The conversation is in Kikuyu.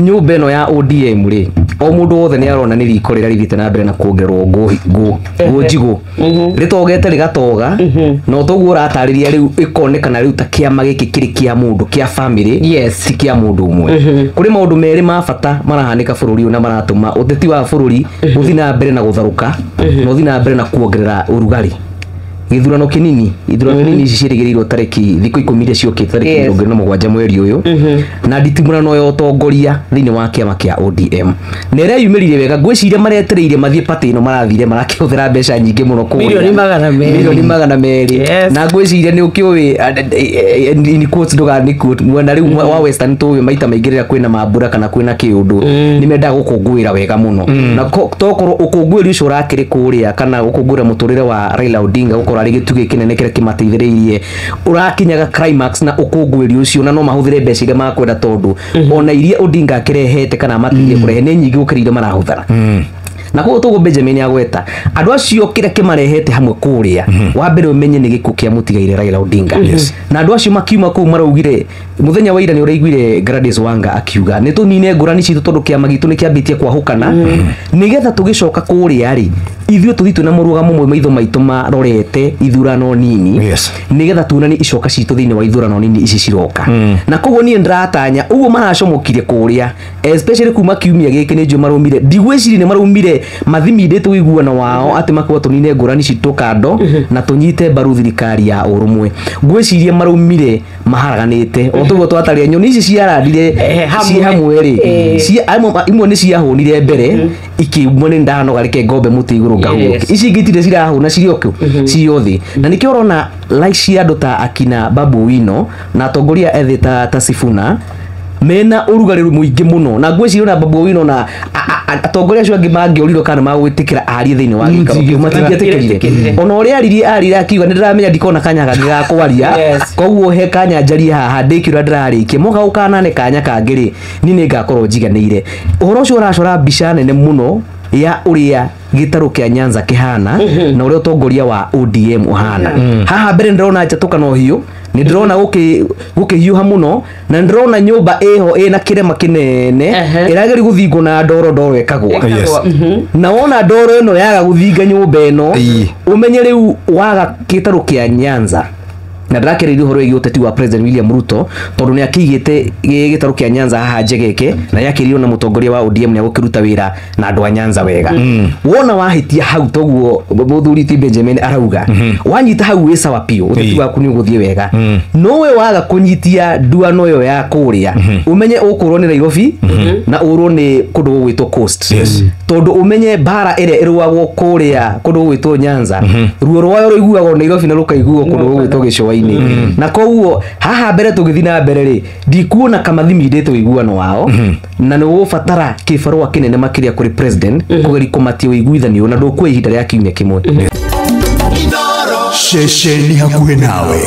Nyũmba ĩno ya ODM rĩ, o mũndũ wothe nĩ arona nĩ riko rĩrĩa rĩthiĩte na mbere na kuongererwo ngũ njigũ, rĩtogete rĩgatoga, na toguo ũratarĩria rĩu ĩkonekana rĩu ta kĩama gĩkĩ kĩrĩ kĩa mũndũ, kĩa family, ti kĩa mũndũ ũmwe. Kũrĩ maũndũ merĩ ma bata marahanĩka bũrũri ũyũ na maratũma ũteti wa bũrũri ũthiĩ na mbere na gũtharũka na ũthiĩ na mbere na kuongerera ũrugarĩ. Gĩthurano kĩnini, ithurano nini ici ciĩrĩgĩrĩirwo tarĩki thikũ 10 iria ciũkĩte, tarĩki 27 mweri ũyũ, na nditimũrano ya ũtongoria thĩinĩ wa kĩama kĩa ODM na ĩreyumĩririe wega. Ngwĩciria maretereire mathiĩ party ĩno marathire marakĩhũthĩra mbeca nyingĩ mũno kũrĩa. Mirioni 200. Mirioni 200. Na ngwĩciria nĩ ũkĩũĩ, in quotes, ndũgani quote, mwena rĩu wa Western tũĩ maita maingĩ rĩrĩa kwĩna mambura kana kwĩna kĩũndũ nĩ mendaga gũkũngũĩra wega mũno, na tokorwo ũkũngũĩri ũcio ũrakĩrĩ kũrĩa kana gũkũngũĩra mũtũrĩre wa Raila Odinga gũkorwo arĩ gĩtugĩ kĩnene kĩrĩa kĩmateithĩrĩirie ũrakinyaga climax na ũkũngũĩri ũcio, na no mahũthĩre mbeca iria makwenda tondũ ona iria Odinga akĩrehete kana amateithie kũrehe nĩ nyingĩ gũkĩra iria marahũthĩra. Na koguo toguo Benjamin agweta andũ acio kĩrĩa kĩmarehete hamwe kũrĩa, wa mbere ũmenye nĩ gĩkuũ kĩa mũtigaire Raila Odinga. Na andũ acio makiuma kũu maraugire mũthenya wa ira nĩ ũraiguire Gladys Wanga akiuga nĩ tũnine ngũrani citũ tondũ kĩama gitũ nĩ kĩambĩtie kwahũkana, nĩgetha tũgĩcoka kũrĩa rĩ, ithuĩ tũthiĩ twĩna mũrũgamo ũmwe, maitho maitũ marorete ithurano nini, nĩgetha tuonanie icoka citũ thĩinĩ wa ithurano nini ici ciroka. Na koguo niĩ ndĩratanya ũguo maracomokire kũrĩa, especially kuma kiumia gĩkĩ nĩ njũĩ maraumire, ndigwĩciria nĩ maraumire mathimindĩte ũiguano wao atĩ makuga tũnine ngũrani citũ kando na tũnyite mbaru thirikari ya ũrũmwe. Ngwĩciria maraumire maharaganĩte o toguo twataria nyoni ici ciarandire hamwe. Ci hamwe rĩ, imwe nĩ ciahũnire mbere ikiumwo nĩ ndanoga, reke ngombe mũtĩ igũrũ ngahurũke. Ici ingĩ itirĩ cirahũna, cirĩ o kũ cirĩ o thĩ, na nĩkĩo ũrona like cia andũ ta akina Babu Wino na atongoria ethĩ ta Sifuna mena ũrugarĩ mũingĩ mũno. Na ngwĩciria ona Babu Owino na atongoria acio angĩ mangĩorirwo kana magwĩtĩkĩra arie thĩinĩ wa gĩikaro kĩu, matingĩetĩkĩrire. Ona ũrĩa aririe, arire akiuga nĩ ndĩramenya ndikona kanya kangĩ ga kwaria, koguo he kanya njarie haha ndĩkie ũrĩa ndĩrarĩkia, moka gũkanane kanya kangĩ rĩ, niĩ nĩ ngakorwo njiganĩire. Ũhoro ũcio ũracora mbica nene mũno ya ũrĩa gĩtarũ kĩa Nyanza kĩhana na ũrĩa ũtongoria wa ODM ũhana. Haha mbere ndĩrona njatũkano hiũ, nĩ ndĩrona gũkĩhiũha mũno, na nĩ ndĩrona nyũmba ĩho ĩna kĩrema kĩnene ĩrageria gũthingwo na ndoro, ndoro ĩkagwa. Na wona ndoro ĩno yaga gũthinga nyũmba ĩno, ũmenye rĩu waga gĩtarũ kĩa Nyanza. Na ndĩrakĩrĩria ũhoro wĩgiĩ ũteti wa President William Ruto tondũ nĩ akĩigĩte gĩtarũ kĩa Nyanza haha njegeke, na nĩ akĩrirwo na mũtongoria wa ODM nĩ agũkĩruta wĩra na andũ a Nyanza wega. Wona wahĩtia hau, toguo mũthuri ti Benjamin arauga, wanyita hau wĩ sawa biũ, ũteti waku nĩ ũgũthiĩ wega. No we waga kũnyitia nduano ĩyo ya kũrĩa, ũmenye ũkũrwo nĩ Nairobi na ũrwo nĩ kũndũ gũgwĩtwo Coast, tondũ ũmenye mbara ĩrĩa ĩrũagwo kũrĩa kũndũ gũgwĩtwo Nyanza, ruo rwayo rũiguagwo Nairobi na rũkaiguo kũndũ gũgwĩtwo gĩcũa-inĩ. Na koguo haha mbere tũgĩthiĩ na mbere rĩ, ndikuona kamathimindĩte ũiguano wao, na nĩ ũgũbatara kĩbarũa kĩnene makĩria kũrĩ president kũgeria kũmatia ũiguithanio, na ndũkuoya ihinda rĩa kiumia kĩmwe. Ceceni hakuhĩ nawe.